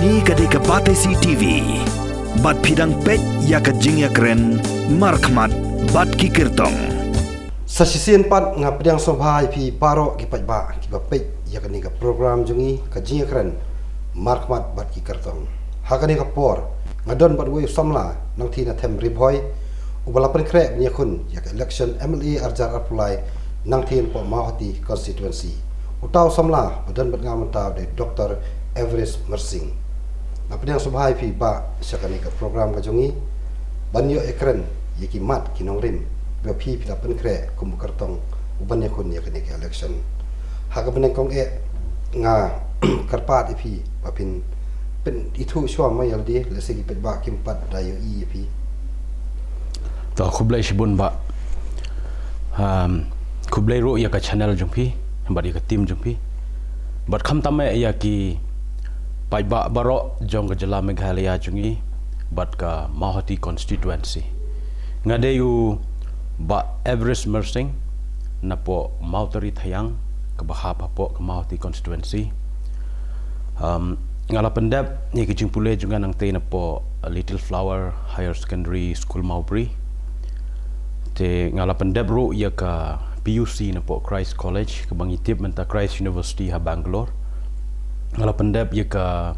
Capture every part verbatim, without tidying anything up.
Kane ka dei ka Batesi T V. Bad phi dang peit ïa ka jingïakren markhmat bad ki kyrtong. Sa shisien pat nga pdiang sngewbha ïa phi baroh ki paidbah kiba peit ïa kane ka program jong ngi ka jingïakren markhmat bad ki kyrtong. Ha kane ka por nga don bad uwei u samla nangtei na them Ri Bhoi uba la pynkhreh ban ïakhun ïa ka election M L A arhajar arphew lai nangtei napoh Mawhati constituency. Uta u samla ba don bad nga mynta u dei Doctor Everest Marsing. Nga pdiang sngewbha ïa phi bah sha kane ka program ka jong ngi ban ïoh ïakren ïa ki mat ki nongrim ba phi phi la pynkhreh kum u kyrtong uban ïakhun ïa kane ka election. Ha kaba nyngkong eh nga kyrpad ïa phi ba phin pynithuh shuwa ma ïa lade lehse ki paidbah kim pat da ïohi ïa phi. To, khublei shibun bah. Um, khublei ruh ïa ka channel jong phi bad ïa ka team jong phi. Bad khamtam eh ïa ki paidbah baroh jong ka jylla Meghalaya jong ngi bad ka Mawhati constituency. Nga dei u bah Everest Marsing napoh Mawtari Thaiang kaba hap hapoh ka Mawhati constituency. Um, nga la pyndep ïa ki jingpule jong nga nangtei napoh Little Flower Higher Secondary School Mawbri. Te nga la pyndep ruh ïa ka P U C napoh Christ College kaba ngi tip mynta Christ University ha Bangalore. Nga la pyndep ïa ka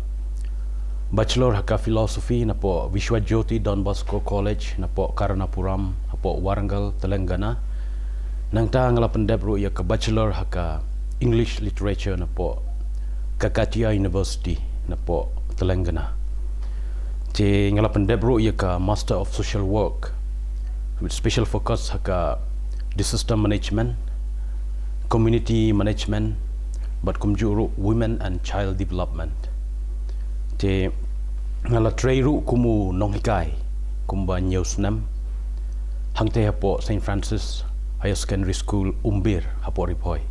Bachelor ha ka Philosophy napoh Vishwa Jyoti Don Bosco College napoh Karanapuram hapoh Warangal, Telangana. Nangta nga la pyndep ruh ïa ka Bachelor ha ka English Literature napoh Kakatiya University napoh Telangana. Te nga la pyndep ruh ïa ka Master of Social Work with special focus ha ka Disaster Management, Community Management bad kumjuh ruh Women and Child Development. Te nga la trei ruh kum u nonghikai kumba hynñiew snem hangtei hapoh Saint Francis Higher Secondary School Umbir hapoh Ri Bhoi.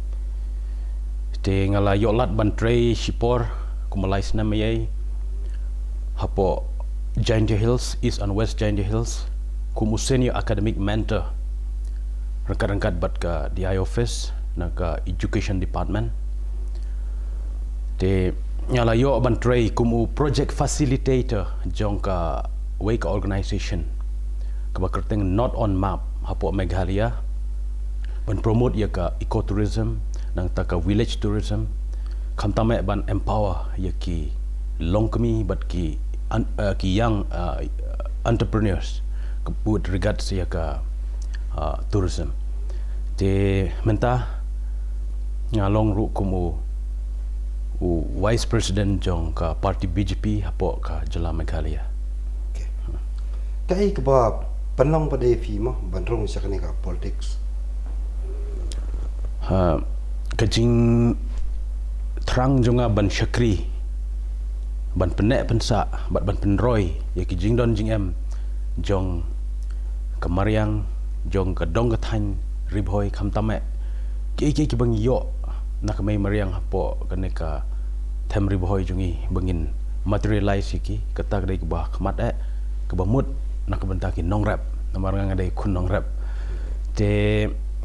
Te nga la ïoh lad ban trei shipor kumba lai snem ïa hapoh Jaintia Hills, East and West Jaintia Hills kum u senior academic mentor ryngkat ryngkat bad ka D I office na ka education department. Te nga la ïoh ban trei kum u project facilitator jong kawei ka organization kaba kyrteng Not on Map hapoh Meghalaya ban promote ïa ka ecotourism nangta ka village tourism, khamtam eh ban empower ïa ki longkmie bad ki, uh, ki young, uh, entrepreneurs with regards ïa ka, uh, tourism. Te mynta nga long ruh kum u, u vice president jong ka party B J P hapoh ka jylla Meghalaya. Okay. Kaei kaba pynlong pat ïa phi mo ban rung sha kane ka politics? Ha, ka jingthrang jong nga ban shakri, ban pynneh pynsah bad ban pynroi ïa ki jingdon jingem jong ka mariang, jong ka dong ka thaiñ Ri Bhoi, khamtam eh kiei kiei kiba ngi ïoh na ka mei mariang hapoh kane ka them Ri Bhoi jong ngi ba ngin materialize ïa ki, kata ka dei kaba khmat eh, kaba mut na ka bynta ki nongrep, namar nga nga dei khun nongrep. Te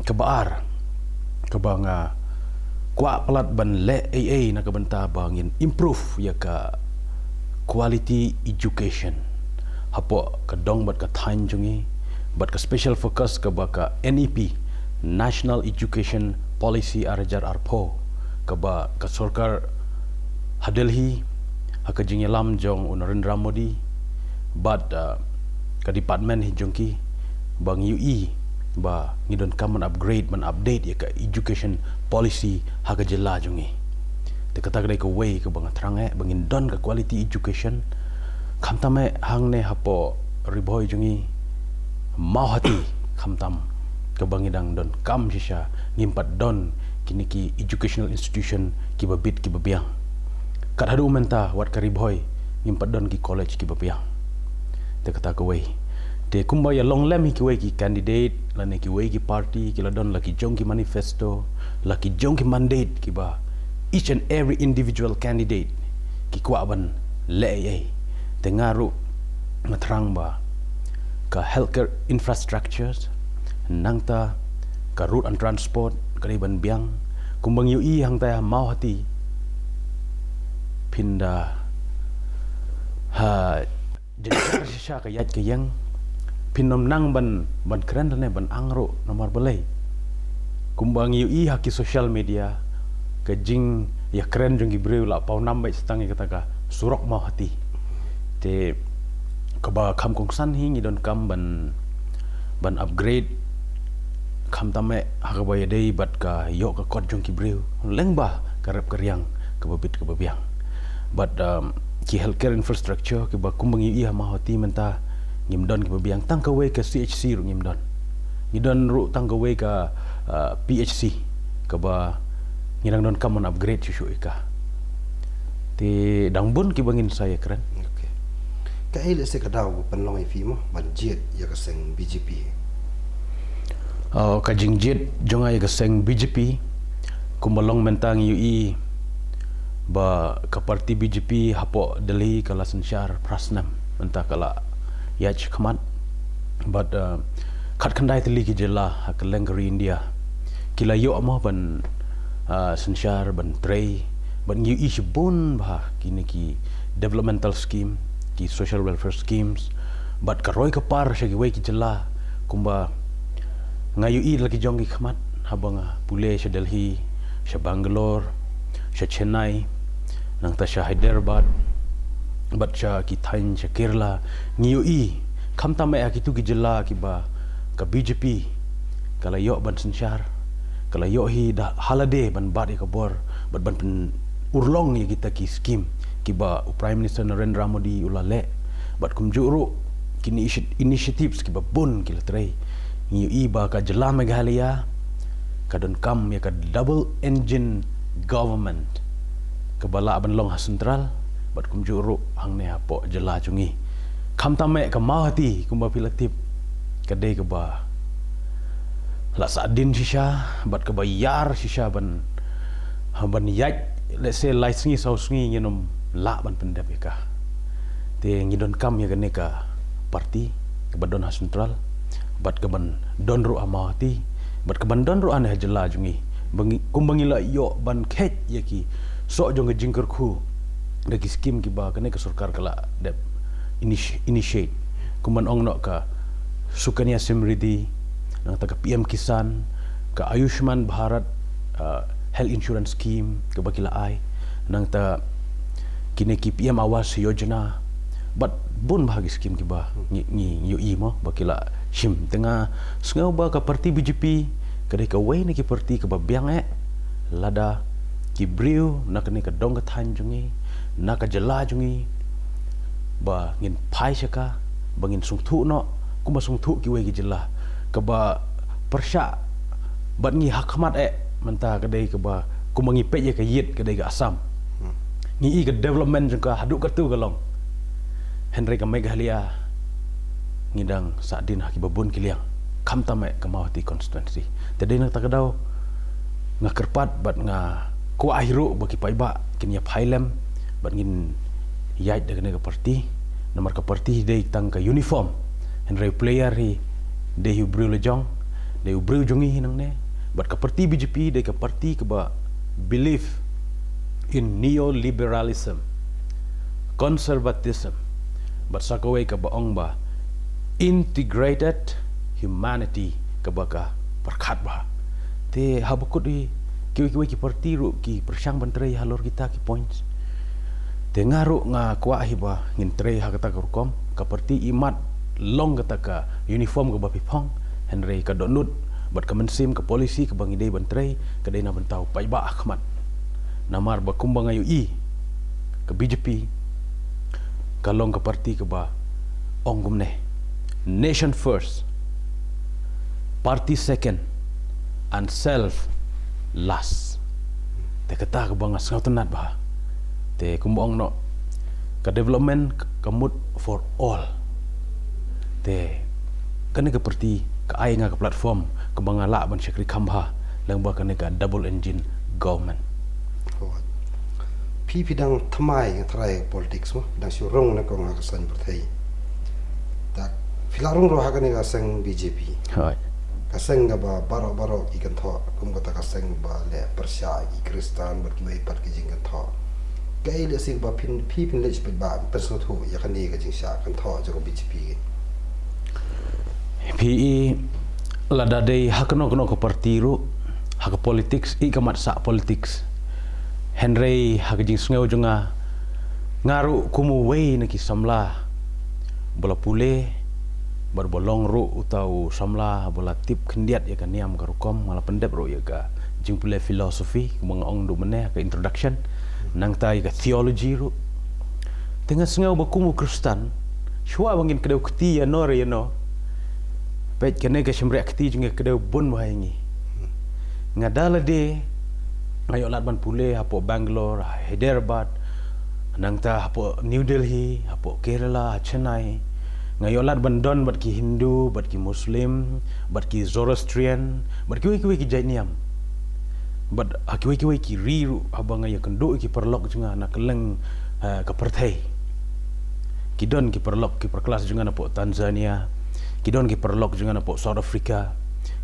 kaba ar kaba nga kwah palat ban leh ei ei na ka bynta ba ngin improve ïa ka quality education hapoh ka dong bad ka thaiñ jong ngi, bad ka special focus kaba ka N E P, National Education Policy arhajar arphew, kaba ka sorkar ha Delhi ha ka jingïalam jong u Narendra Modi bad, uh, ka department hi jong ki ba ngi ïohi ba ngi donkam ban upgrade, ban update ïa ka education policy ha ka jylla jong ngi. Te kata ka dei kawei kaba nga thrang eh ba ngin don ka quality education, khamtam eh hangne hapoh Ri Bhoi jong ngi, Mawhati khamtam, kaba ngi dang donkam shisha, ngim pat don kine ki educational institution kiba bit kiba biang. Kat haduh mynta wat ka Ri Bhoi ngim pat don ki college kiba biang. Te kata kawei. Te kumba ïa long lem hi kiwei ki candidate lane kiwei ki party ki la don la ki jong ki manifesto, la ki jong ki mandate kiba each and every individual candidate ki kwah ban leh ei ei. Te nga ruh nga thrang ba ka healthcare infrastructures nangta ka road and transport ka dei ban biang, kumba ngi ïohi hangta ha Mawhati phin da Ha, jynjar shisha ka ïaid ka ïeng, phin ym nang ban, ban kren lane ban ang ruh, namar balei. Kumba ngi ïohi ha ki social media, ka jingïakren jong ki briew la paw nam beit tang ïa kata ka surok Mawhati. Te kaba kham kongsan hi ngi donkam ban, ban upgrade, khamtam eh ha kaba ïadei bad ka ïoh ka kot jong ki briew lyngba ka rep ka riang kaba bit kaba biang. Bad um, ki healthcare infrastructure kiba kumba ngi ïohi ha Mawhati mynta, ngim don kiba biang, tang kawei ka C H C ruh ngim don. Ngi don ruh tang kawei ka uh, P H C kaba ngi dang donkam ban upgrade shuh shuh ïa ka. Te dang bun kiba ngin sa ïakren. Okay. Kaei lehse ka daw ba pynlong ïa phi mo ban jied ïa ka seng B J P? Oh, ka jingjied jong nga ïa ka seng B J P, kumba long mynta ngi ïohi ba ka parti B J P hapoh Delhi ka la synshar phra snem, mynta ka la ïaid shakhmat. Bad uh, khatkhyndai tylli ki jylla ha kylleng ka ri India ki la ïoh mo ban uh, synshar, ban trei, bad ngi ïohi shibun bha kine ki developmental scheme, ki social welfare schemes, bad ka roi ka par sha kiwei ki jylla, kumba nga ïohi la ki jong ki khmat haba nga pule sha Delhi, sha Bangalore, sha Chennai, nangta sha Hyderabad, bad sha ki thaiñ sha Kerala, ngi ïohi khamtam eh ha kitu ki jylla kiba ka B J P ka la ïoh ban synshar, ka la ïoh hi da ha lade ban bat ïa ka bor bad ban pynurlong ïa kita ki scheme kiba u Prime Minister Narendra Modi u la leh, bad kumjuh ruh ki initi-, initiatives kiba bun ki la trei. Ngi ïohi ba ka jylla Meghalaya ka donkam ïa ka double engine government, kaba lah ban long ha central bad kumjuh ruh hangne hapoh jylla jong ngi. Khamtam eh ka Mawhati kumba phi la tip, ka dei kaba la sahdin shisha bad kaba ïar shisha ban, ban ïaid, lehse lai sngi saw sngi ngin ym lah ban pyndep ïa ka. Te ngi donkam ïa kane ka parti kaba don ha central bad kaban don ruh ha Mawhati bad kaban don ruh hangne ha jylla jong ngi. Ba ngi, kumba ngi la ïoh ban kheit ïa ki soh jong ka jingkyrkhu da ki scheme kiba kane ka sorkar ka la dep initi-, initiate, kumban ong noh ka Sukanya Samriddhi, nangta ka P M Kisan, ka Ayushman Bharat uh, Health Insurance Scheme kaba ki la ai, nangta kine ki P M Awas Yojana, bad bun bha ki scheme kiba ngi, ngi, ngi ïohi mo ba ki la shim. Te nga sngew ba ka parti B J P ka dei kawei na ki parti kaba biang eh lada ki briew na kane ka dong ka thaiñ jong ngi, na ka jylla jong ngi, ba ngin phai sha ka, ba ngin sngewthuh noh kumba sngewthuh kiwei ki jylla, kaba pyrshah bad ngi ha khmat eh mynta ka dei kaba kumba ngi peit ïa ka ïit ka dei ka Assam. Hmm. Ngi i ka development jong ka haduh katto ka long. Hynrei ka Meghalaya ngi dang sahdin ha kiba bun ki liang, khamtam eh ka Mawhati constituency. Te dei na kata ka daw nga kyrpad bad nga kwah hi ruh ba ki paidbah kin ïa phai lem bad ngin ïaid da kane ka parti. Namar ka parti dei tang ka uniform, hynrei u player hi dei hi u briew la jong, dei u briew jong ngi hi nangne. Bad ka parti B J P dei ka parti kaba believe in neoliberalism, conservatism, bad sa kawei kaba ong ba integrated humanity, kaba ka pyrkhat bha. Te haba kut hi kiwei kiwei ki parti ruh ki pyrshang ban trei halor kita ki points. Te nga ruh nga kwah hi ba ngin trei ha kata ka rukom, ka parti imat long kata ka uniform kaba phi phong, hynrei ka dohnud bad ka mynsiem, ka policy kaba ngi dei ban trei ka dei na bynta u paidbah ha khmat. Namar ba kumba nga ïohi, ka B J P ka long ka parti kaba ong kumne: nation first, party second, and self last. Te kata kaba nga sngewtynnat bha. Te kumba ong noh, ka development ka mut for all. Te kane ka parti ka ai nga ka platform kaba nga lah ban shakri kham bha lyngba kane ka double engine government. Phi, phi dang thymmai nga tharai politics mo, dang shu rung na kong ha ka saiñ pyrthei. Ta phi la rung ruh ha kane ka seng B J P. Hooid. Ka seng kaba baroh baroh ki kynthoh kum kata ka seng ba leh pyrshah ki Khristan bad kiwei pat ki jingkynthoh. Kaei lehse ba phin, phi phin leit sha paidbah pynsngewthuh ïa kane ka jingshah kynthoh jong ka B J P? Phi i, lada dei ha kano kano ka party ruh, ha ka politics, i ka mat sah politics. Hynrei ha ka jingsngew jong nga, nga ruh kum uwei na ki samla ba la pule, bad ba long ruh uta u samla ba la tip khyndiat ïa ka niam ka rukom, nga la pyndep ruh ïa ka jingpule philosophy, kumba nga ong duh mynne ha ka introduction, nangta ïa ka theology ruh. Te nga sngew ba kum u Khristan, shuwa ba ngin kdew kti ïano re ïano, peit kane ka shymriah kti jong ngi ka kdew bun bha ïa ngi. Nga da lade, nga ïoh lad ban pule hapoh Bangalore, Hyderabad, nangta hapoh New Delhi, hapoh Kerala, Chennai. Nga ïoh lad ban don bad ki Hindu, bad ki Muslim, bad ki Zoroastrian, bad kiwei kiwei ki jait niam. Bad ha kiwei kiwei ki ri ruh, haba nga ïakynduh ïa ki paralok jong nga na kylleng, eh, ka pyrthei. Ki don ki paralok, ki paralok jong nga napoh Tanzania, ki don ki paralok jong nga napoh South Africa,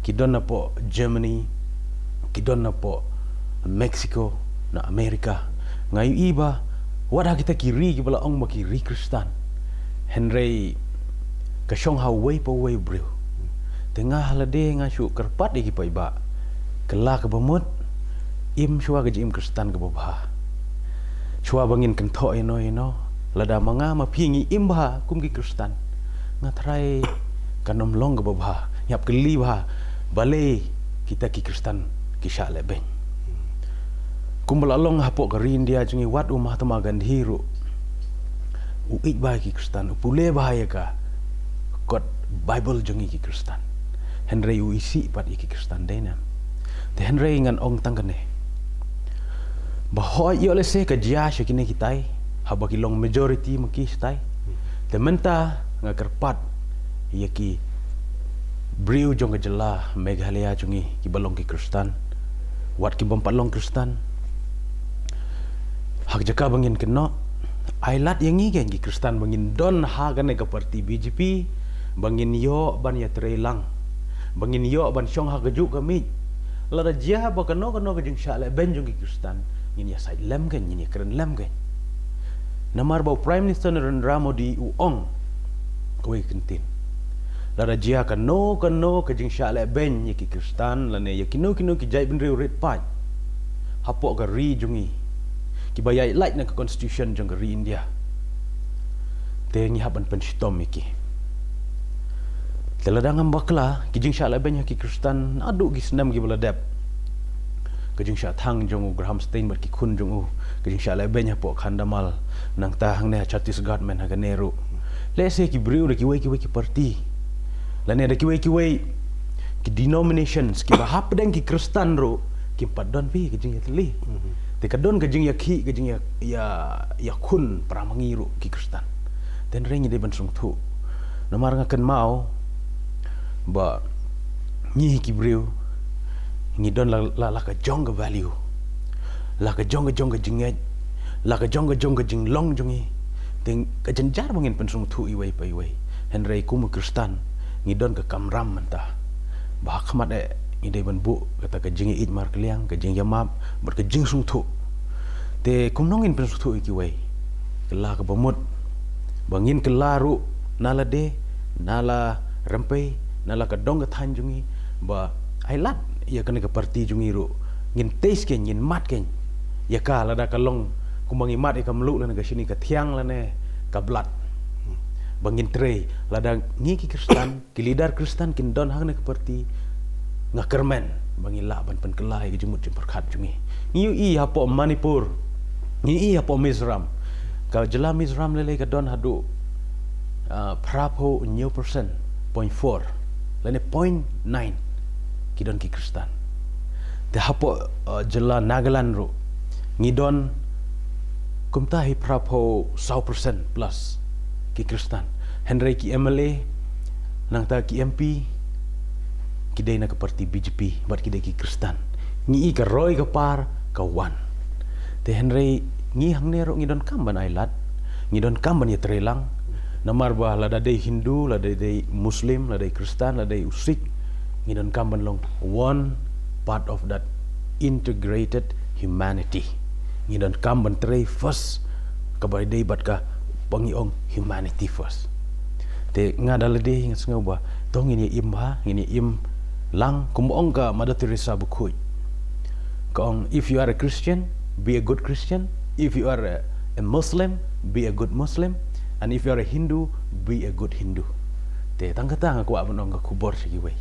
ki don napoh Germany, ki don napoh Mexico, na America. Nga ïohi ba wat ha kita ki ri kiba la ong ba ki ri Khristan, hynrei ka shong ha uwei pa uwei u briew. Te nga ha lade nga shu kyrpad ïa ki paidbah, kylla kaba mut, im shuwa ka jingim Khristan kaba bha. Shuwa ba ngin kynthoh ïano ïano, lada ma nga ma phi ngi im bha kum ki Khristan, nga tharai kan ym long kaba bha. Ngi hap kylli bha, balei kita ki Khristan ki shah lehbeiñ? Kumba la long hapoh ka ri India jong ngi, wat u Mahatma Gandhi ruh u ïeit bha ïa ki Khristan, u pule bha ïa ka kot Bible jong ngi ki Khristan. Hynrei u isih pat ïa ki Khristan dei ne em? Te hynrei ngan ong tang kane, ba hooid ïoh lehse ka jia sha kine kitai, haba ki long majority ma ki shatai. Te mynta nga kyrpad ïa ki briew jong ka jylla Meghalaya jong ngi kiba long ki Khristan, wat ki bym pat long Khristan, ha ka jaka ba ngin kynnoh, ai lad ïa ngi kein ki Khristan ba ngin don ha kane ka party B J P, ba ngin ïoh ban ïatrei lang, ba ngin ïoh ban shong ha kajuh ka miej. Lada jia ba kano kano ka jingshah lehbeiñ jong ki Khristan, ngin ïasaid lem kein, ngin ïakren lem kein. Namar ba u Prime Minister Narendra Modi u ong kawei ka kyntien, lada jia kano kano ka jingshah lehbeiñ ïa ki Khristan lane ïa kino kino ki jaitbynriew rit paid hapoh ka ri jong ngi, kiba ïaid lait na ka constitution jong ka ri India, te ngi hap ban pynshitom ïa ki. Te lada ngam bakla, ki jingshah lehbeiñ ha ki Khristan naduh ki snem kiba la dep, ka jingshah thang jong u Graham Staines bad ki khun jong u, ka jingshah lehbeiñ hapoh Khandhamal, nangta hangne ha Chhattisgarh mynhynne ruh, lehse ki briew da kiwei kiwei ki party lane da kiwei kiwei ki denominations kiba hapdeng ki Khristan ruh kim pat don phi ka jingïatylli. Te ka don ka jingïakhih, ka jingïa, ïa, ïakhun para ma ngi ruh ki Khristan. Te hynrei ngi dei ban sngewthuh, namar nga kynmaw ba ngi hi ki briew ngi don la, la, la ka jong ka value, la ka jong ka jong ka jingngeit, la ka jong ka jong ka jinglong jong ngi. Te ka jynjar ba ngin pynsngewthuh iwei pa iwei. Hynrei kum u Khristan ngi don ka kamram mynta ba ha khmat eh ngi dei ban buh kata ka jingïeit markylliang, ka jingïamap bad ka jingsngewthuh. Te kumno ngin pynsngewthuh ïa kiwei? Kylla kaba mut, ba ngin kylla ruh na lade, na la rympei, na la ka dong ka thaiñ jong ngi, ba ai lad ïa kane ka party jong ngi ruh ngin test kein, ngin mad kein ïa ka, lada ka long kumba ngi mad ïa ka mluh lane ka shini, ka thiang lane ka blood. Ba ngin trei, lada ngi ki Khristan, ki leader Khristan kin don hangne ka party, nga kyrmen ba ngi lah ban pynkylla ïa ka jingmut jingpyrkhat jong ngi. Ngi ïohi hapoh Manipur, ngi ïohi hapoh Mizoram. Ka jylla Mizoram lei lei ka don haduh, ah, phraphew hynñiew percent, point four lane point nine, ki don ki Khristan. Te hapoh, ah, jylla Nagaland ruh ngi don kumta hi phraphew saw percent plus ki Khristan. Hynrei ki M L A nangta ki M P ki dei na ka party B J P bad ki dei ki Khristan. Ngi i ka roi ka par ka wan. Te hynrei ngi hangne ruh ngi donkam ban ai lad, ngi donkam ban ïatrei lang. Namar ba lada dei Hindu, lada dei Muslim, lada dei Khristan, lada dei u Sikh, ngi donkam ban long one part of that integrated humanity. Ngi donkam ban trei first, kaba dei bad kaba ngi ong humanity first. Te nga da lade nga sngew ba to ngin ïa im bha, ngin ïa im lang, kum ong ka Mother Teresa bakhuid. Ka ong, if you are a Christian, be a good Christian. If you are a, a Muslim, be a good Muslim. And if you are a Hindu, be a good Hindu. Te tang kata nga kwah ban ong ka khubor sha kiwei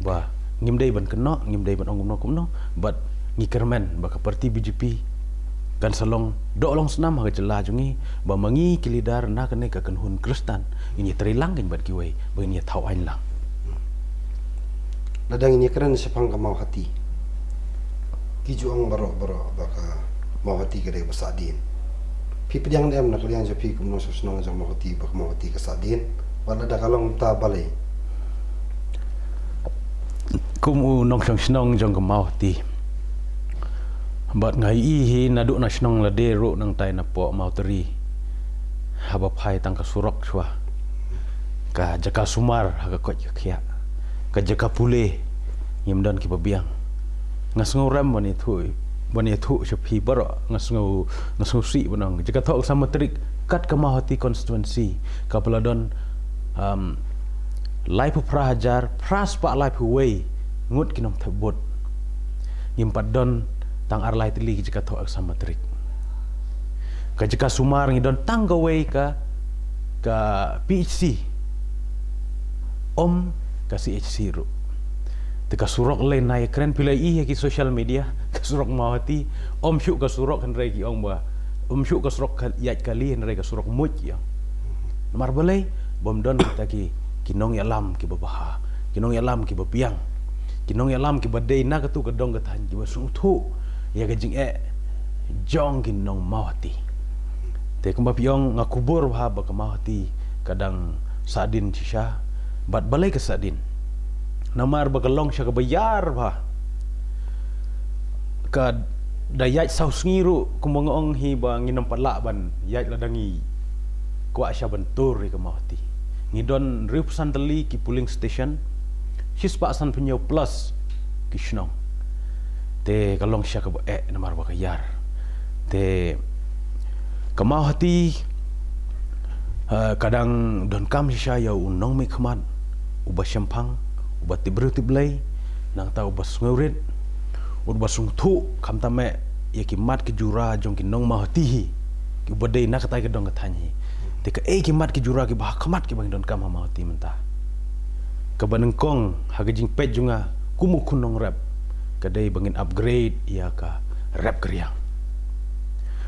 ba ngim dei ban kynnoh, ngim dei ban ong kumno kumno, but ngi kyrmen ba ka party B J P kan sa long doh long snam ha ka jylla jong ngi, ba ma ngi ki leader na kane ka kynhun Khristan ngin ïa trei lang kein bad kiwei, ba ngin ïa thaw aiñ lang. Lada ngin ïa kren shaphang ka Mawhati, ki ju ong baroh baroh ba ka Mawhati ka dei ba sahdien. Phi pdiang ne em na ka liang jong phi kum u nongshong shnong jong Mawhati ba ka Mawhati ka sahdien? Bad lada ka long, ta balei? Kum u nongshong shnong jong ka Mawhati, bad nga ïohi hi naduh na shnong lade ruh nangtai napoh Mawtari, haba phai tang ka surok shuwa, ka jaka sumar ha ka koit ka khiah, ka jaka pule, ngim don kiba biang. Nga sngew rem ban ïathuh, ban ïathuh sha phi baroh, nga sngew, nga sngew sih ban ong, jaka thoh exam matric kat ka Mawhati constituency, ka ba la don, um, laiphew phra hajar phra spah laiphew wei ngut ki nongthep vote. Ngim pat don tang ar lai tylli ki jaka thoh exam matric. Ka jaka sumar ngi don tang kawei ka, ka P H C, ym ka C H C ruh. Te ka surok lei, na ïa kren, phi la ïohi ha ki social media, ka surok Mawhati, ym shuh ka surok hynrei ki ong ba, ym shuh ka surok ka ïaid kali hynrei ka surok muid ïa. Namar balei? Bym don kita ki, ki nongïalam kiba bha, ki nongïalam kiba biang, ki nongïalam kiba dei na katu ka dong ka thaiñ, kiba sngewthuh ïa ka jingeh jong ki nong Mawhati. Te kumba phi ong, nga kubur bha ba ka Mawhati ka dang sahdien shisha. Bad balei ka sahdien? Namar ba ka long sha kaba ïar bha. Ka da ïaid saw sngi ruh, kumba nga ong hi, ba ngin ym pat lah ban ïaid lada ngi kwah sha ban tur ïa ka Mawhati. Ngi don hynriewphew san tylli ki polling station, shispah sanphew hynñiew plus ki shnong. Te ka long sha kaba eh namar ba ka ïar. Te ka Mawhati, eh, ka dang donkam shisha ïa u nongmihkhmat uba shemphang, uba tip briew tip Blei, nangta uba sngewrit, uba sngewthuh, khamtam eh ïa ki mat ki jura jong ki nong Mawhati hi, kiba dei na katai ka dong ka thaiñ hi. Te kaei ki mat ki jura kiba ha khmat kiba ngi donkam ha Mawhati mynta? Kaba nyngkong ha ka jingpeit jong nga kum u khun nongrep, ka dei ba ngin upgrade ïa ka rep ka riang,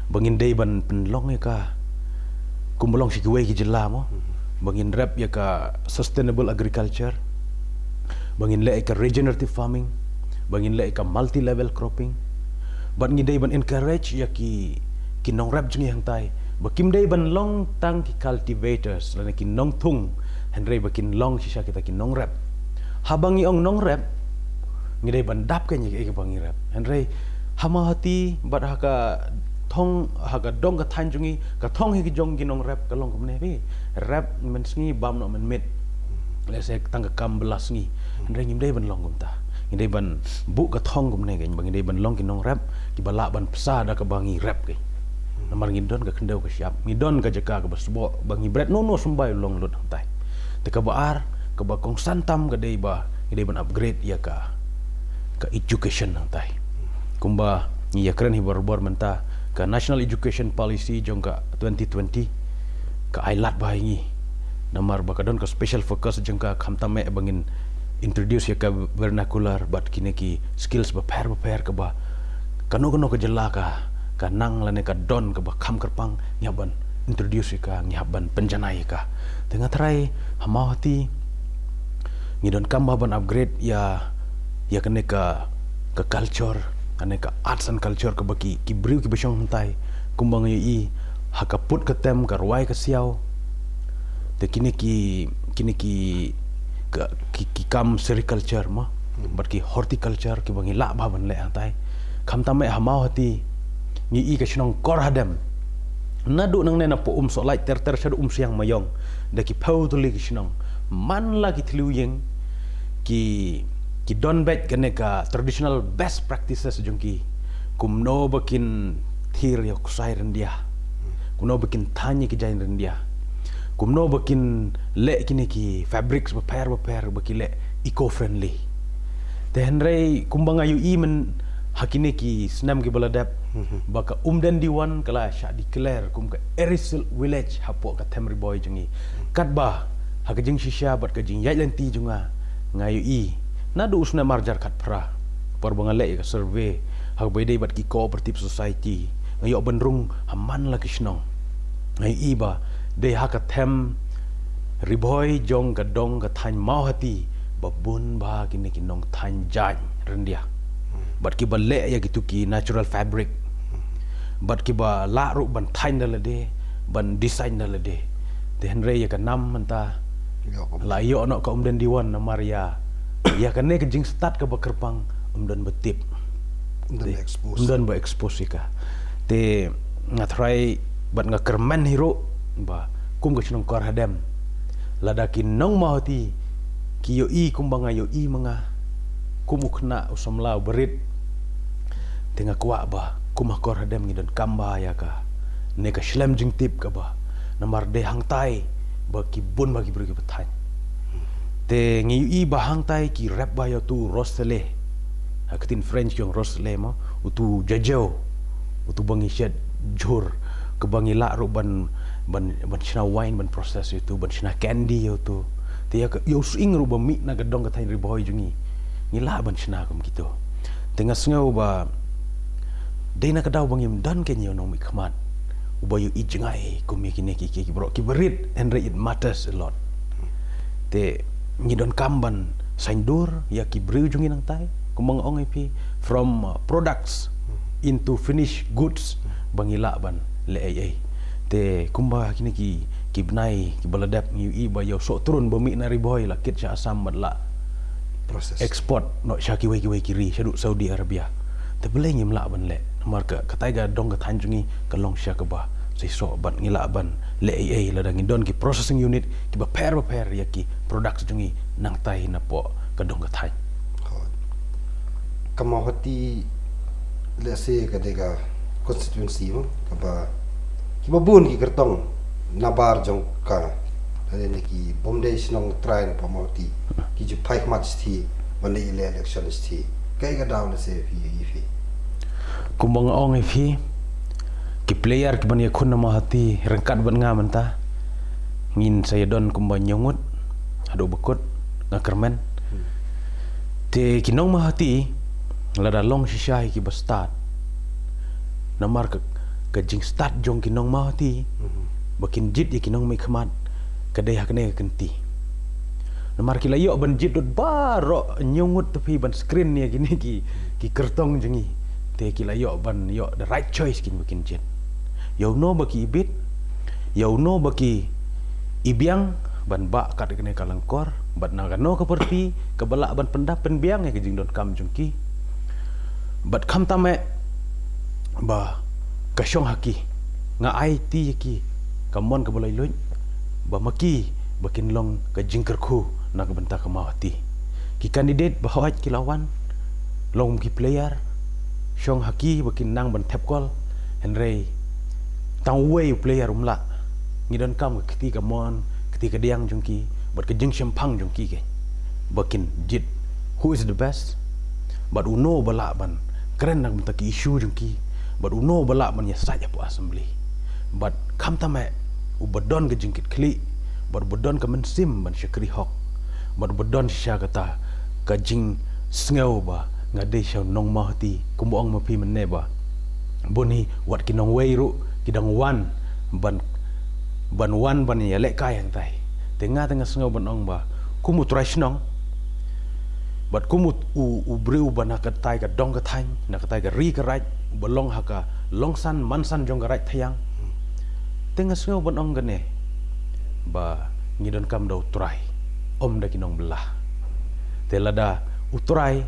ba ngin dei ban pynlong ïa ka kumba long sha kiwei ki jylla mo, ba ngin rep ïa ka sustainable agriculture, ba ngin leh ïa ka regenerative farming, ba ngin leh ïa ka multi level cropping. Bad ngi dei ban encourage ïa ki, ki nongrep jong ngi hangtai ba kim dei ban long tang ki cultivators lane ki nongthung, hynrei ba kin long shisha kita ki nongrep. Haba ngi ong nongrep, ngi dei ban dap kein ïa kaei kaba ngi rep. Hynrei ha Mawhati bad ha ka thong, ha ka dong ka thaiñ jong ngi, ka thong hi ka jong ki nongrep ka long kumne phi. Rep mynsngi, bam noh mynmiet. Lehse tang ka kam ba la sngi. Hynrei ngim dei ban long kumta. Ngi dei ban buh ka thong kumne kein, ba ngi dei ban long ki nongrep kiba lah ban bsa da kaba ngi rep kein. Namar ngi don ka khyndew ka shyiap, ngi don ka jaka kaba sboh ba ngi bret nono symbai u long lut hangtai. Te kaba ar, kaba kongsan tam ka dei ba ngi dei ban upgrade ïa ka, ka education hangtai. Kumba ngi ïa kren hi barabor mynta, ka National Education Policy jong ka twenty twenty ka ai lad bha ïa ngi. Namar ba ka don ka special focus jong ka, khamtam eh ba ngin introduce ïa ka vernacular bad kine ki skills bapher bapher kaba kano kano ka jylla ka, ka nang lane ka don kaba kham kyrpang, ngi hap ban introduce ïa ka, ngi hap ban pynjanai ïa ka. Te nga tharai ha Mawhati ngi donkam bha ban upgrade ïa, ïa kane ka, ka culture, kane ka arts and culture kaba ki, ki briew kiba shong hangtai, kumba nga ïohi ha ka put ka tem, ka rwai ka siaw. Te kine ki, kine ki, ka, ki, ki kam sericulture mo, bad ki horticulture kiba ngi lah bha ban leh hangtai. Khamtam eh ha Mawhati ngi ïohi ka shnong Kor Hadem, naduh nangne napoh Umsohlait ter ter shaduh Umsiang Maiong, da ki phew tylli ki shnong, man la ki thliew ïing, ki, ki don beit kane ka traditional best practices jong ki, kumno ba kin thir ïa u ksai ryndia. Kumno ba kin thaiñ ïa ki jaiñ ryndia. Kumno ba kin leh kine ki fabrics bapher bapher ba ki leh eco-friendly. Te hynrei kumba nga ïohi mynta ha kine ki snem kiba la dep, ba ka Umden Diwan ka la shah declare kum ka Eri Silk Village hapoh ka them Ri Bhoi jong ngi. Katba ha ka jingshisha bad ka jingïaid lynti jong nga, nga ïohi naduh u snem ar hajar khatphra, por ba nga leh ïa ka survey ha kaba ïadei bad ki cooperative society, nga ïoh ban rung ha man la ki shnong. Nga ïohi ba dei ha ka them Ri Bhoi jong ka dong ka thaiñ Mawhati ba bun bha kine ki nongthaiñ jaiñ ryndia. Bad kiba leh ïa kitu ki natural fabric. Bad kiba lah ruh ban thaiñ da lade, ban design da lade. Te hynrei ïa ka nam mynta la ïoh noh ka Umden Diwan namar ïa, ïa kane ka jingstad kaba kyrpang ym don ba tip. Ym don ba expose. Ym don ba expose ïa ka. Te nga tharai bad nga kyrmen hi ruh ba kum ka shnong Kor Hadem, lada ki nong Mawhati ki ïohi kumba nga ïohi ma nga, kum u khynnah u samla uba rit, te nga kwah ba kum ha Kor Hadem ngi donkam bha ïa kane ka shlem jingtip kaba, namar dei hangtai ba ki bun bha ki briew kiba thaiñ. Te ngi ïohi ba hangtai ki rep bha ïa utu u roselle. Ha ka ktien French ki ong roselle mo, utu u jajew, utu ba ngi shet jhur, kaba ngi lah ruh ban, ban, ban shna wine, ban process ïa utu, ban shna candy ïa utu. Te ïa ka, ïa u sying ruh ba mih na ka dong ka thaiñ Ri Bhoi jong ngi, ngi lah ban shna kum kitu. Te nga sngew ba dei na ka daw ba ngim don kein ïa u nongmihkhmat uba ïohi jngai kum ïa kine ki, ki, ki briew kiba rit, hynrei it matters a lot. Te ngi donkam ban saiñdur ïa ki briew jong ngi nangtai, kumba nga ong ïa phi, from, uh, products into finished goods, ba ngi lah ban leh ei ei. Te kumba kine ki, ki bnai kiba la dep ngi ïohi ba ïa u sohtrun ba mih na Ri Bhoi la kit sha Assam bad la process, export noh sha kiwei kiwei ki ri, shaduh Saudi Arabia. Te balei ngim lah ban leh? Namar ka, katai ka dong ka thaiñ jong ngi ka long sha kaba shisha bad ngi lah ban leh ei ei lada ngi don ki processing unit kiba pher bapher ïa ki products jong ngi nangtai napoh ka dong ka thaiñ. Ka Mawhati, let's say, ka dei ka constituency mo, kaba, kiba bun ki kyrtong nabar jong ka, lane ki bym dei shnong trai napoh Mawhati ki ju phai khmat shithi ban leit ïaleh election shithi. Kaei ka daw, let's say, phi, ïa phi? Kumba nga ong ïa phi, ki player kiban ïakhun na Mawhati ryngkat bad nga mynta, ngin sa ïadon kumba hynñiew ngut haduh ba kut, nga kyrmen. Te ki nong Mawhati lada long shisha ïa kiba stad, namar ka, ka jingstad jong ki nong Mawhati ba kin jied ïa ki nongmihkhmat ka dei ha kane ka kynti. Namar ki la ïoh ban jied lut baroh hynñiew ngut, te phi ban screen ïa kine ki, ki kyrtong jong ngi, te ki la ïoh ban ïoh the right choice kin ba kin jied. Ïa uno ba ki ibit, ïa uno ba ki ibiang ban bah kat kane ka lyngkor, bad na kano ka party kaba lah ban pyndap pynbiang ïa ka jingdonkam jong ki. Bad khamtam eh ba ka shong ha ki, nga aiti ïa ki ka mon kaba laitluid, ba ma ki ba kin long ka jingkyrkhu na ka bynta ka Mawhati. Ki candidate ba hooid ki la wan long ki player, shong ha ki ba kin nang ban thep kol, hynrei tang uwei u player um lah. Ngi donkam ka kti kamon, kti kadiang jong ki bad ka jingshemphang jong ki, ki ba kin jied who is the best, bad uno ba lah ban kren na ka bynta ki issue jong ki, bad uno ba lah ban ïasaid hapoh assembly. Bad khamtam eh uba don ka jingkitkhlieh, bad uba don ka mynsiem ban shakri hok, bad uba don shisha kata ka jingsngew ba nga dei sha u nong Mawhati, kumba ong ma phi mynne ba bun hi wat ki nongwei ruh ki dang wan ban, ban wan ban ïalehkai hangtai. Te nga, te nga sngew ban ong ba kum u trai shnong bad kum u, u, u briew ba na katai ka dong ka thaiñ, na katai ka ri ka raid, ba long ha ka longsan mansan jong ka raid Thaiñ, te nga sngew ban ong kane ba ngi donkam da u trai, ym da ki nongbylla. Te lada u trai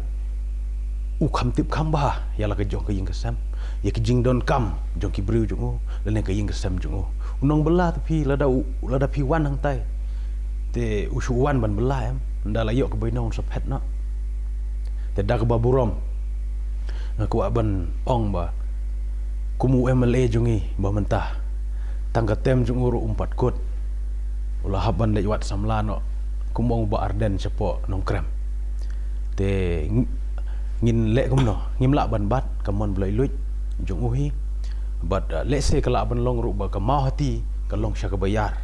u kham tip kham bha ïa la ka jong ka ïing ka sem, ïa ka jingdonkam jong ki briew jong u lane ka ïing ka sem jong u, u nongbylla te phi, lada u, lada phi wan hangtai, te u shu wan ban bylla em? Ynda la ïoh ka bainong un sa phet noh. Te da kaba burom nga kwah ban ong ba Kum u M L A jong ngi ba mynta, tang ka term jong u ruh um pat kut, u la hap ban leit wad samla noh, kum u ong u Bah Ardent shapoh Nongkrem. Te ngin leh kumno, ngim lah ban bat ka mon ba lait luid jong u hi. Bad lehse ka lah ban long ruh ba ka Mawhati ka long sha kaba iar.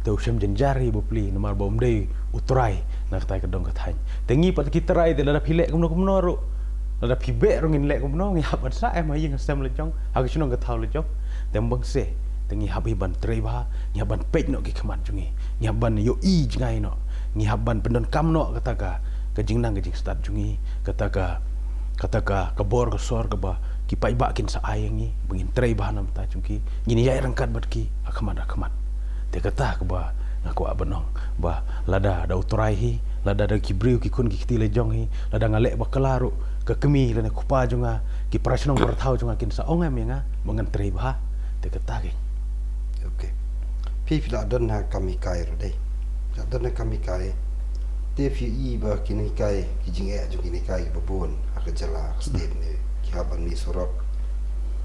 Te u shem jynjar hi bapli namar ba um dei u trai na katei ka dong ka thaiñ. Te ngi pat ki trai te lada phi leh kumno kumno ruh, lada phi beh ruh ngin leh kumno, ngi hap ban sah em ha ïing ha sem la jong, ha ka shnong ka thaw la jong. Te ym bang se, te ngi hap hi ban trei bha, ngi hap ban peit noh ki khmat jong ngi, ngi hap ban ïohi jngai noh, ngi hap ban pyndonkam noh kata ka, ka jingnang ka jingstad jong ngi, kata ka, kata ka, ka bor ka sor kaba ki paidbah kin sa ai ïa ngi, ba ngin trei bha na bynta jong ki, ngin ïaid ryngkat bad ki ha khmat ha khmat. Te kata kaba nga kwah ban ong, ba lada da u trai hi, lada da ki briew ki khun ki kti la jong hi, lada nga leh bakla ruh, ka kmie lane kpa jong nga, ki para shnong para thaw jong nga kin sa ong em ïa nga ba ngan trei bha. Te kata keiñ. Okay. Phi phi la don ha kam hikai ruh dei. La don ha kam hikai. Te phi i ba ki nonghikai, ki jingeh jong ki nonghikai kiba bun ha ka jylla, ha ka state ne, ki hap ban mih surok,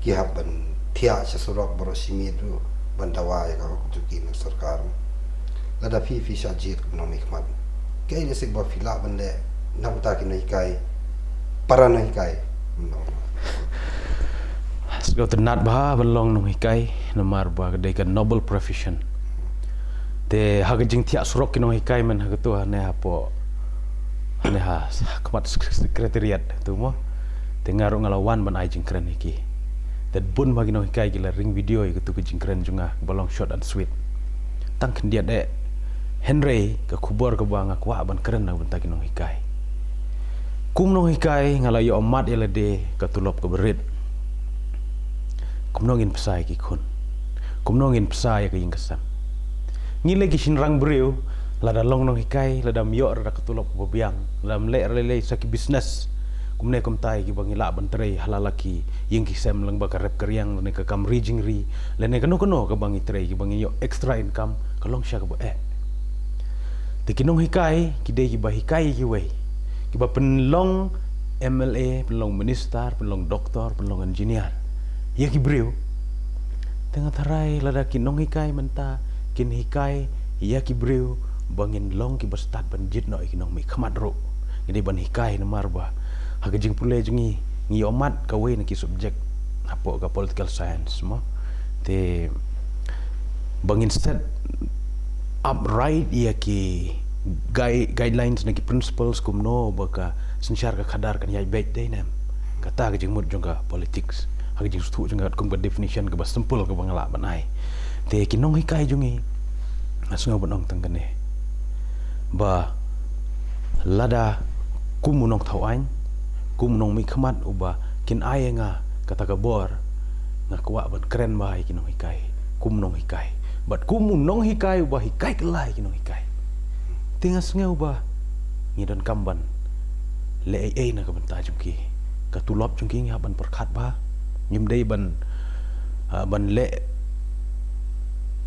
ki hap ban thiah sha surok baroh shi miet ruh ban dawa ïa ka hok jong ki na sorkar. Lada phi phi shah jied kum u nongmihkhmat, kaei lehse ba phi lah ban leh na bynta ki nonghikai, para nonghikai? Sngewtynnat bha ban long nonghikai namar ba ka dei ka noble profession. Te ha ka jingthiah surok ki nonghikai, men, ha kato, hane hapoh, hane ha khmat secretariat tu mo, te nga ruh nga la wan ban ai jingkren ïa ki. Te bun bha ki nonghikai ki la ring video ïa kato ka jingkren jong nga ba long short and sweet. Tang khyndiat eh, hynrei ka khubor kaba nga kwah ban kren na bynta ki nonghikai. Kum nonghikai nga la ïoh mad ïa lade ka tulop kaba rit. Kumno ngin bsa ïa ki khun? Kumno ngin bsa ïa ka ïing ka sem? Ngi lei ki shynrang briew, lada long nonghikai, lada ym ïoh ruh da ka tulop kaba biang, lada ym leh ruh lei lei sa ki business kumne kumtai kiba ngi lah ban trei ha la la ki ïing ki sem lyngba ka rep ka riang lane ka kam ri jingri, lane kano kano kaba ngi trei kiba ngi ïoh extra income, ka long sha kaba eh. Te ki nonghikai ki dei kiba hikai ïa kiwei, kiba pynlong M L A, pynlong minister, pynlong doctor, pynlong engineer ïa ki briew. Te nga tharai lada ki nonghikai mynta kin hikai ïa ki briew ba ngin long kiba stad ban jied noh ïa ki nongmihkhmat ruh, ngi dei ban hikai namar ba ha ka jingpule jong ngi, ngi ïoh mad kawei na ki subject hapoh ka political science mo. Te ba ngin set up right ïa ki guidelines na ki principles kumno ba ka synshar ka khadar kan ïaid beit, dei ne em? Kata ka jingmut jong ka politics, ha ka jingsngewthuh jong nga, kum ka definition kaba simple kaba nga lah ban ai. Te ki nonghikai jong ngi, nga sngew ban ong tang kane, ba lada kum u nongthaw aiñ, kum u nongmihkhmat uba kin ai ïa nga kata ka bor, nga kwah ban kren bha ïa ki nonghikai kum u nonghikai, bad kum u nonghikai uba hikai kylla ïa ki nonghikai. Te nga sngew ba ngi donkam ban leh ei ei na ka bynta jong ki. Ka tulop jong ki ngi hap ban pyrkhat bha. Ngim dei ban, ah, ban leh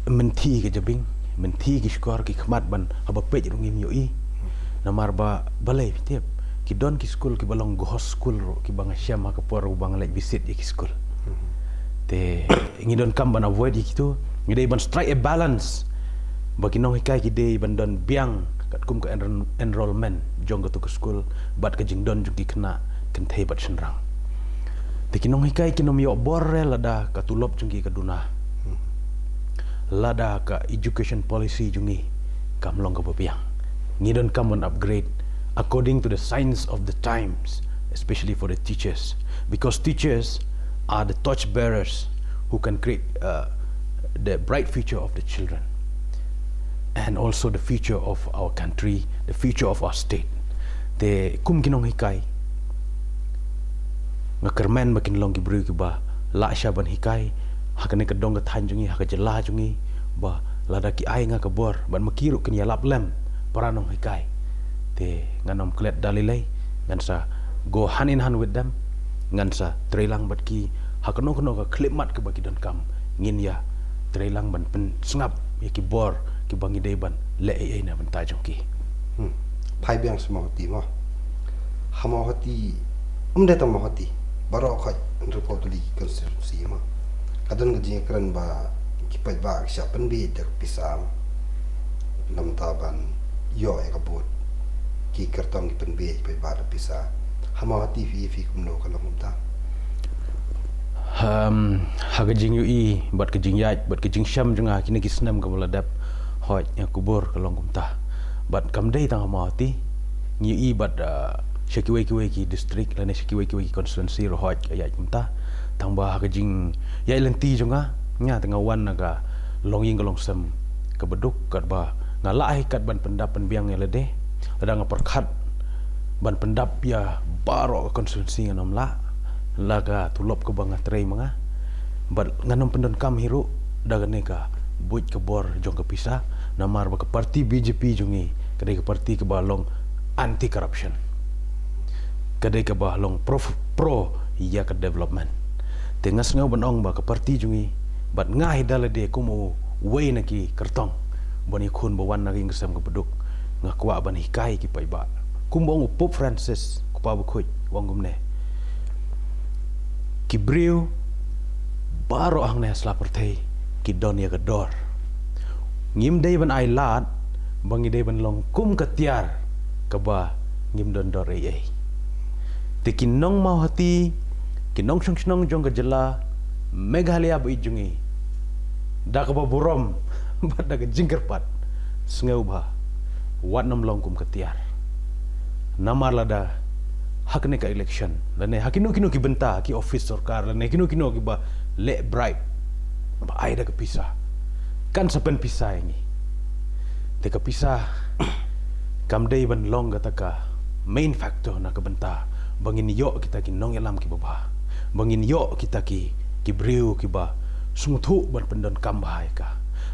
mynthi ka jabieng, mynthi ki shkor ki khmat ban haba peit ruh ngim ïohi. Namar ba balei, phi tip, ki don ki skul kiba long ghost school ruh kiba nga shem ha ka por uba nga leit visit ïa ki skul. Te ngi donkam ban avoid ïa kito, ngi dei ban strike a balance ba ki nonghikai ki dei ban don biang katkum ka enrol-, enrollment jong kato ka skul bad ka jingdon jong ki khynnah kynthei bad shynrang. Te ki nonghikai kin ym ïoh bor re lada ka tulop jong ki ka duna, lada ka education policy jong ngi kam long kaba biang. Ngi donkam ban upgrade according to the signs of the times, especially for the teachers, because teachers are the torch bearers who can create, uh, the bright future of the children and also the future of our country, the future of our state. Te kum ki nonghikai, nga kyrmen ba kin long ki briew kiba lah sha ban hikai ha kane ka dong ka thaiñ jong ngi, ha ka jylla jong ngi, ba lada ki ai nga ka bor bad ma ki ruh kin ïalap lem para nonghikai, te ngan ym klet da lei lei, ngan sa go hand in hand with them, ngan sa trei lang bad ki ha kano kano ka khyllipmat kaba ki donkam. Ngin ïa trei lang ban pynsngap ïa ki bor kiba ngi dei ban leh ei ei na bynta jong ki. Hmm. Phai biang sha Mawhati mo. Ha Mawhati, um dei tang Mawhati, baroh khoit Hynriew phew tylli ki constituency ma ka don ka jingkren ba ki paidbah ki shah pynbieit da ka pisa. Namar ban ïoh ïa ka vote, ki kyrtong ki pynbieit ki paidbah da pisa. Ha Mawhati phi, phi kumno ka long kumta? Um, ha ka jingïohi bad ka jingïaid bad ka jingshem jong nga kine ki snem kaba la dep, hooid, ïa, ka bor ka long kumta. Bad kam dei tang ha Mawhati, ngi ïohi bad, uh, sha kiwei kiwei ki district lane sha kiwei kiwei ki constituency ruh hooid ka ïaid kumta. Tang ba ha ka jingïaid lynti jong nga, nga te nga wan na ka longïing ka longsem kaba duk, katba nga lah hi kat ban pyndap pynbiang ïa lade, lada nga pyrkhat ban pyndap ïa baroh ka constituency ngan ym lah, la ka tulop kaba nga trei ma nga. Bad ngan ym pyndonkam hi ruh da kane ka buit ka bor jong ka pisa, namar ba ka parti B J P jong ngi ka dei ka parti kaba long anti corruption, ka dei kaba long pro, pro ïa ka development. Te nga sngew ban ong ba ka parti jong ngi, bad nga hi da lade kum uwei na ki kyrtong ban ïakhun ba wan na ka ïing ka sem kaba duk, nga kwah ban hikai ki paidbah. Kumba ong u Pope Francis, u Kpa bakhuid, u ong kumne: ki briew baroh hangne ha sla pyrthei ki don ïa ka dor. Ngim dei ban ai lad ba ngi dei ban long kum ka tiar kaba ngim don dor ei ei. Te ki nong Mawhati, ki nongshong shnong jong ka jylla Meghalaya ba ïeit jong ngi, da kaba burom bad da ka jingkyrpad, sngewbha wat nym long kum ka tiar. Namar lada ha kane ka election lane ha kino kino ki bynta, ki office sorkar lane kino kino kiba leh bribe, ba ai da ka pisa, kan sa pynpisa ïa ngi. Te ka pisa kam dei ban long kata ka main factor na ka bynta ba ngin ïoh kita ki nongïalam kiba bha, ba ngin ïoh kita ki, ki briew kiba sngewthuh ban pyndonkam bha ïa ka.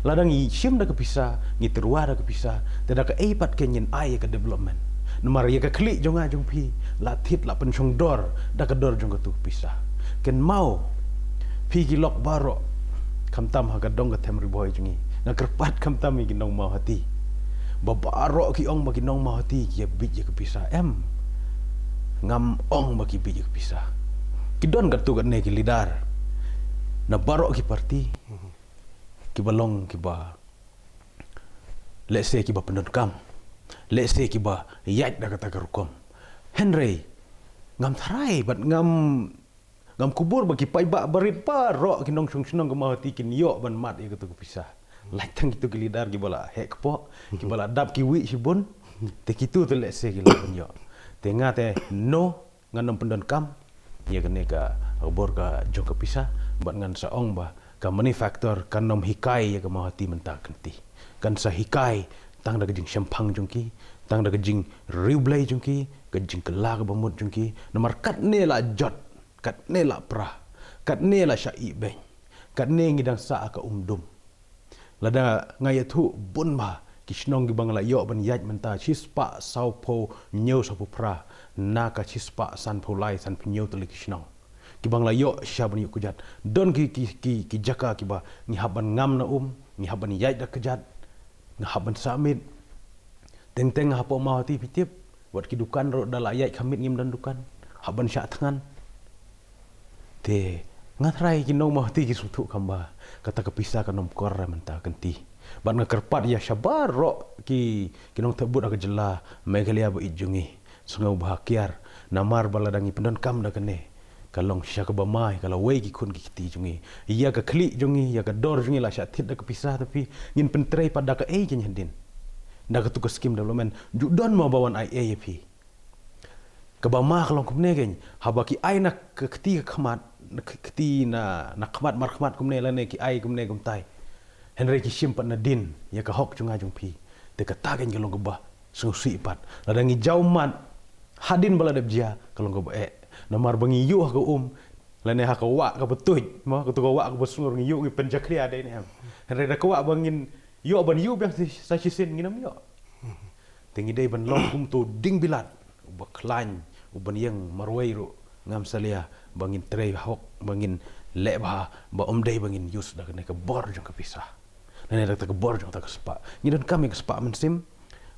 Lada ngi shim da ka pisa, ngi tyrwa da ka pisa, te da kaei pat ngin ai ïa ka development? Namar ïa ka khlieh jong nga jong phi la thied, la pynshong dor da ka dor jong katu ka pisa. Kynmaw phi ki lok baroh, khamtam ha ka dong ka them Ri Bhoi jong ngi, nga kyrpad khamtam ïa ki nong Mawhati. Ba baroh ki ong ba ki nong Mawhati ki ïa bieit ïa ka pisa. Em, ngam ong ba ki bieit ïa ka pisa. Ki don katto katne ki leader na baroh ki parti kiba long kiba, lehse kiba pyndonkam, lehse kiba ïaid da kata ka rukom. Hynrei ngam tharai bad ngam, ngam kubur ba ki paidbah barit baroh, ki nongshong shnong ka Mawhati kin ïoh ban mad ïa katu ka pisa. Lait tang kitu ki leader kiba la heh kpoh, kiba la dap kiwei shibun, te kitu te lehse ki lah ban ïoh. Te nga te no, ngan ym pyndonkam ïa kane ka bor ka jong ka pisa, bad ngan sa ong ba ka money factor kan ym hikai ïa ka Mawhati mynta kynti. Kan sa hikai tang da ka jingshemphang jong ki, tang da ka jingriewblei jong ki, ka jingkylla kaba mut jong ki. Namar katne la jot, katne la pra, katne la shah ïeh beiñ, katne ngi dang sah ha ka umdum. Lada nga ïathuh bun bha ki shnong kiba nga la ïoh ban ïaid mynta, shispah sawphew hynñiew sawphew phra na ka shispah sanphew lai sanphew hynñiew tylli ki shnong kiba nga la ïoh shisha ban ïuh kjat. Don ki, ki, ki, ki jaka kiba ngi hap ban ngam na um, ngi hap ban ïaid da kjat, nga hap ban sah miet. Teng teng hapoh Mawhati, phi tip, wat ki dukan ruh da la ïaid kham miet ngim don dukan, hap ban shah thngan. Te nga tharai ki nong Mawhati ki sngewthuh kam ba kata ka pisa kan ym kor mynta kynti. Bad nga kyrpad ïa sha baroh ki, ki nongthep vote ha ka jylla Meghalaya ba ïeit jong ngi, sngewbha kiar, namar ba lada ngi pyndonkam da kane, ka long shisha kaba ma ïa ka lawei ki khun ki kti jong ngi. Ïa ka khlieh jong ngi, ïa ka dor jong ngi la shah thied da ka pisa, te phi, ngin pyntrei pat da kaei kein hadien? Da katu ka skim development, ju don mo ba wan ai ei ïa phi? Kaba ma ka long kumne kein, haba ki ai na ka kti ka khmat, na ka kti na, na khmat markhmat kumne lane ki ai kumne kumtai, hynrei ki shim pat nadien ïa ka hok jong nga jong phi, te kata kein ka long kaba sngewsih pat. Lada ngi jaw mad hadien ba la dep jia, ka long kaba eh. Namar ba ngi ïuh ha ka um, lane ha ka wah kaba tuid, mo, katu ka wah kaba sngur, ngi ïuh, ngi pynjakhlia dei ne em? Hynrei da ka wah ba ngin ïoh ban ïuh biang sa, sa shisien, ngin ym ïoh. Te ngi dei ban long kum uto u dieng bilat uba khlaiñ, uban ïeng marwei ruh ngam salia, ba ngin trei hok, ba ngin leh bha, ba ym dei ba ngin use da kane ka bor jong ka pisa, lane da kata ka bor jong kata ka spah. Ngi donkam ïa ka spah mynsiem,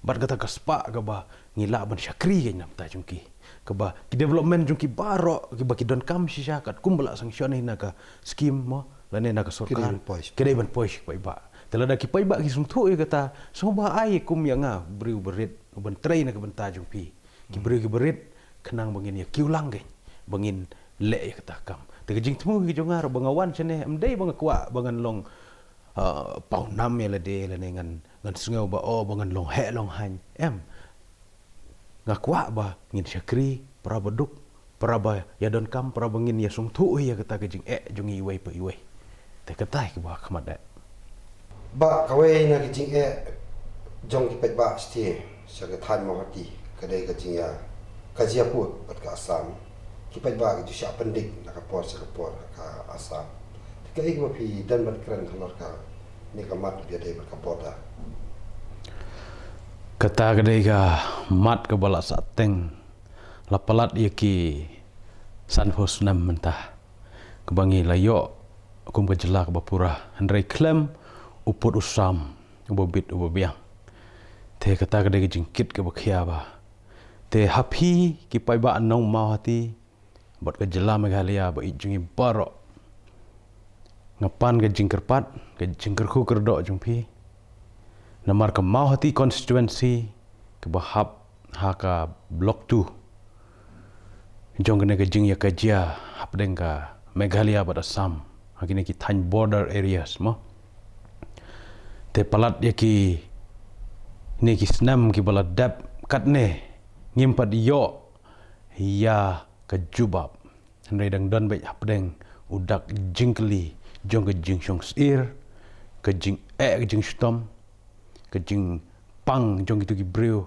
Bad kata ka spah kaba ngi lah ban shakri ka namta jong ki. Kaba ki development jong ki baroh, kiba ki donkam shisha katkum ba la sanction hi na ka scheme mo, lane na ka sorkar. Ki dei ban poi sha ki paidbah. Te lada ki paidbah ki sngewthuh ïa kata, sngewbha ai kum ïa nga, briew barit, ban trei na ka bynta jong phi. Ki briew ki barit, khnang ba ngin ïa kiew lang kein, ba ngin leh ïa kata ka kam. Te ka jingthmu ka jong nga ruh ba nga wan shane, em dei ba nga kwah, ba ngan long, ah, paw nam ïa lade, lane ngan, ngan sngew ba, oh, ba ngan long heh long haiñ. Em. Nga kwah ba ngin shakri, para ba duk, para ba ïa donkam, para ba ngin ïa sngewthuh ïa kata ka jingeh jong ngi iwei pa iwei. Te kata hi kaba khmat eh. Bah, kawei na ka jingeh jong ki paidbah shatei sha ka thaiñ Mawhati, ka dei ka jingïa, ka jia pud bad ka Assam. Ki paidbah ki ju shah pyndik na ka por sha ka por ha ka Assam. Te kaei kaba phi don ban kren halor kane ka mat ba ïadei bad ka border? Kata ka dei ka mat kaba la sah teng, la palat ïa ki sanphew snem mynta, kaba ngi la ïoh kum ka jylla kaba pura, hynrei khlem u pud u sam, uba bit uba biang. Te kata ka dei ka jingkit kaba khia ba. Te ha phi ki paidbah nong Mawhati, bad ka jylla Meghalaya ba ïeit jong ngi baroh, nga pan ka jingkyrpad, ka jingkyrkhu kyrdoh jong phi. Namar ka Mawhati constituency, kaba hap ha ka Block two jong kane ka jingïakajia hapdeng ka Meghalaya bad Assam, ha kine ki thaiñ border areas mo. Te palat ïa kine ki snem kiba la dep, katne ngim pat ïoh ïa ka jubab. Hynrei dang don beit hapdeng u dak jingkylli jong ka jingshong syier, ka jingeh, ka jingshitom, ka jingpang jong kito ki briew,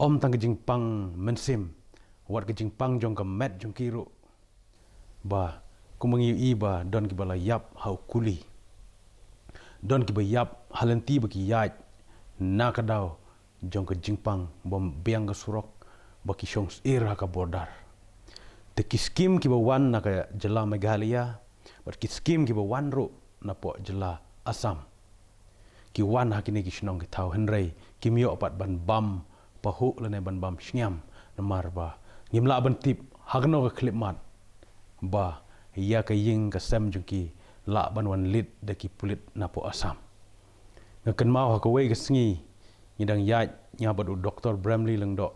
ym tang ka jingpang mynsiem, wat ka jingpang jong ka met jong ki ruh. Ba, kumba ngi ïohi ba don kiba la ïap ha u kuli. Don kiba ïap ha lynti ba ki ïaid na ka daw jong ka jingpang, bym biang ka surok, ba ki shong syier ha ka border. Te ki skim kiba wan na ka jylla Meghalaya, bad ki skim kiba wan ruh napoh jylla Assam, ki wan ha kine ki shnong ki thaw, hynrei kim ïoh pat ban bam pahuh lane ban bam shngiam, namar ba ngim lah ban tip ha kano ka khyllipmat ba ïa ka ïing ka sem jong ki lah ban wan leit da ki pulit napoh Assam. Nga kynmaw ha kawei ka sngi, ngi dang ïaid, nga bad u Doktor Bramley Lyngdoh,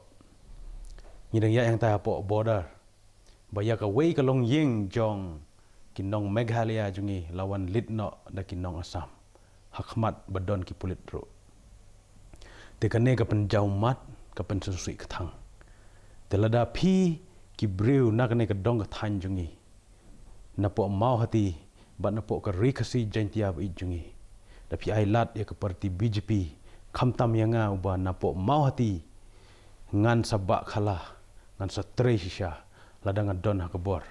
ngi dang ïaid hangtai hapoh border, ba ïa kawei ka longïing jong ki nong Meghalaya jong ngi la wan leit noh da ki nong Assam, ha khmat ba don ki pulit ruh. Te kane ka pynjaw mat, ka pynsngewsih kthang. Te lada phi ki briew na kane ka dong ka thaiñ jong ngi, napoh Mawhati bad napoh ka Ri Khasi Jaintia ba ïeit jong ngi, da phi ai lad ïa ka parti B J P, khamtam ïa nga uba napoh Mawhati, ngan sa bah khala, ngan sa trei shisha, lada nga don ha ka bor.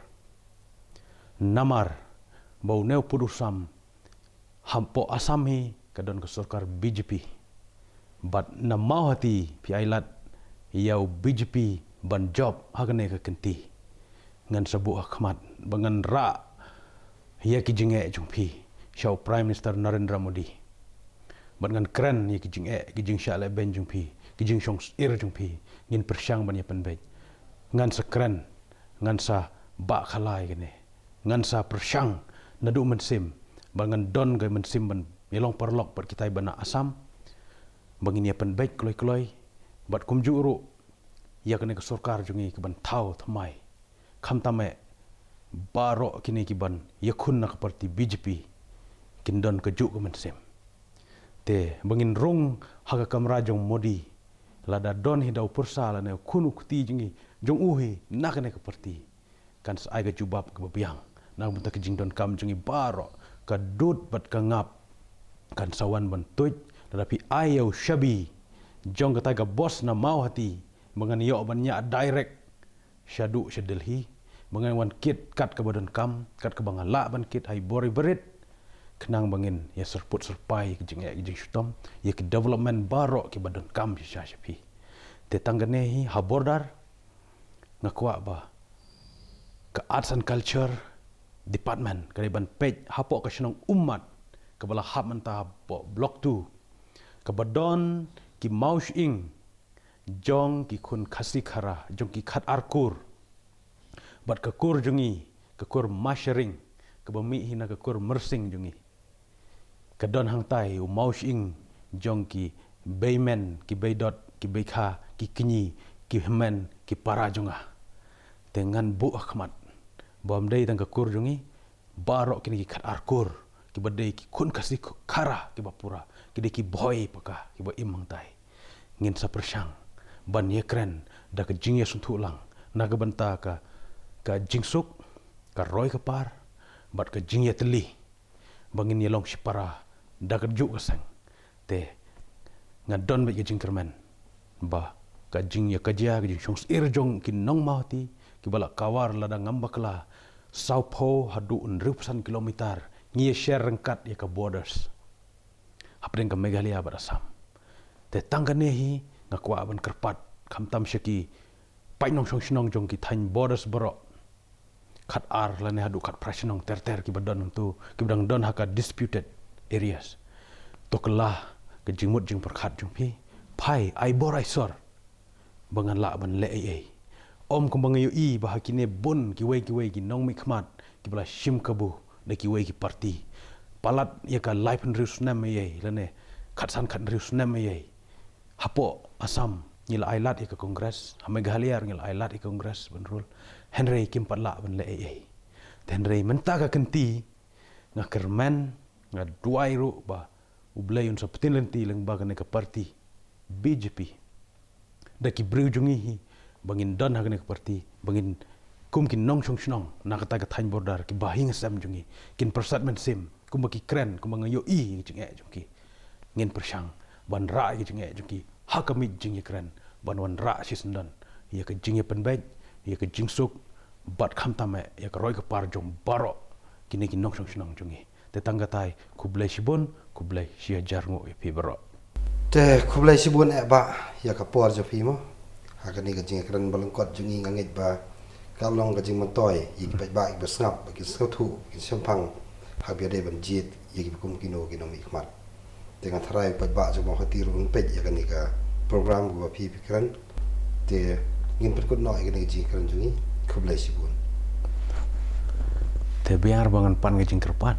Namar ba une u pud u sam, hapoh Assam hi ka don ka sorkar B J P. Bad na Mawhati phi ai lad ïa u B J P ban jop ha kane ka kynti. Ngan sa buh ha khmat ba ngan rah ïa ki jingeh jong phi sha u Prime Minister Narendra Modi. Bad ngan kren ïa ki jingeh, ki jingshah lehbeiñ jong phi, ki jingshong syier jong phi, ngin pyrshang ban ïa pynbeit. Ngan sa kren, ngan sa bah khala ïa kane. Ngan sa pyrshang naduh mynsiem, ba ngan don ka mynsiem ban ïa long paralok bad kitai ba na Assam, ba ngin ïa pynbeit kloi kloi, bad kumjuh ruh ïa kane ka sorkar jong ngi kaban thaw thymmai. Khamtam eh baroh kine kiban ïakhun na ka parti B J P kin don kajuh ka mynsiem. Te ba ngin rung ha ka kamra jong Modi, lada don hi da u pyrsa lane u khun u kti jong ngi, jong u hi na kane ka parti, kan sa ai ka jubab kaba biang na ka bynta ka jingdonkam jong ngi baroh, ka dud bad ka ngap. Kan sa wan ban tuid, lada phi ai ïa u shabi jong katai ka bos na Mawhati, ba ngan ïoh ban ñiah direct shaduh sha Delhi, ba ngan wan kit kat kaba donkam, kat kaba nga lah ban kit ha i bor i barit, khnang ba ngin ïa syrput syrpai ïa ki jingeh ki jingshitom, ïa ki development baroh kiba donkam shisha sha phi. Te tang kane hi ha border, nga kwah ba ka Arts and Culture Department ka dei ban peit hapoh ka shnong Ummat, kaba la hap mynta hapoh Block two, kaba don ki maw shyieng jong ki khun Khasi Khara, jong ki khat ar kur. Bad ka kur jong ngi, ka kur Masharing, kaba mih hi na ka kur Myrsing jong ngi, ka don hangtai u mawshyieng jong ki beimen, ki beidot, ki beikha, ki kñi, ki hynmen, ki para jong nga. Te ngan buh ha khmat ba ym dei tang ka kur jong ngi, baroh kine ki khat ar kur, kiba dei ki khun Khasi Khara kiba pura, ki dei ki bhoi paka, kiba im hangtai. Ngin sa pyrshang ban ïakren da ka jingïasngewthuh lang na ka bynta ka, ka jingsuk, ka roi ka par, bad ka jingïatylli, ba ngin ïalong shipara da ka juh ka seng. Te nga don beit ka jingkyrmen ba ka jingïakajia, ka jingshongsyier jong ki nong Mawhati, kiba la kawar lada ngam bakla sawphew haduh hynriewphew san kilometer, ngi ïa share ryngkat ïa ka borders hapdeng ka Meghalaya bad Assam. Te tang kane hi nga kwah ban kyrpad, khamtam sha ki paid nongshong shnong jong ki thaiñ borders baroh, khat ar lane haduh khat phra shnong ter ter kiba don hangto, kiba dang don ha ka disputed areas. To kylla ka jingmut jingpyrkhat jong phi, phai ai bor ai sor, ba ngan lah ban leh ei ei. Ym kumba nga ïohi ba ha kine bun kiwei kiwei ki nongmihkhmat kiba la shim kabu da kiwei ki party. Palat ïa ka laiphew hynriew snem ei ei, lane khatsan khathynriew snem ei ei, hapoh Assam ngi la ai lad ïa ka Congress, ha Meghalaya ngi la ai lad ïa ka Congress ban rule. Hynrei kim pat lah ban leh ei ei. Te hynrei mynta ka kynti, nga kyrmen, nga duwai ruh ba U Blei un sa pynlynti lyngba kane ka party B J P, da ki briew jong ngi hi, ba ngin don ha kane ka party, ba ngin kum ki nongshong shnong na kata ka thaiñ border, ki bahaïing hasem jong ngi kin pyrsad mynsiem, kumba ki kren, kumba nga ïohi ïa ka jingeh jong ki. Ngin pyrshang ban rah ïa ka jingeh jong ki ha ka miej jingïakren, ban wanrah shisyndon ïa ka jingïapynbeit, ïa ka jingsuk, bad khamtam eh ïa ka roi ka par jong baroh kine ki nongshong shnong jong ngi. Te tang katai, khublei shibun, khublei shihajar nguh ïa phi baroh. Te khublei shibun eh bah ïa ka por jong phi mo. Ha kane ka jingïakren ba lyngkot jong ngi, nga ngeit ba ka long ka jingmyntoi ïa ki paidbah kiba sngap, ba kin sngewthuh, kin shemphang ha ba dei ban jied ïa kiba kum kino ki nongmihkhmat. Te nga tharai paidbah jong Mawhati ruh un peit ïa kane ka program kaba phi phi kren. Te ngin pynkut noh ïa kane ka jingkren jong ngi. Khublei shibun. Te biang ba ngan pan ka jingkyrpad.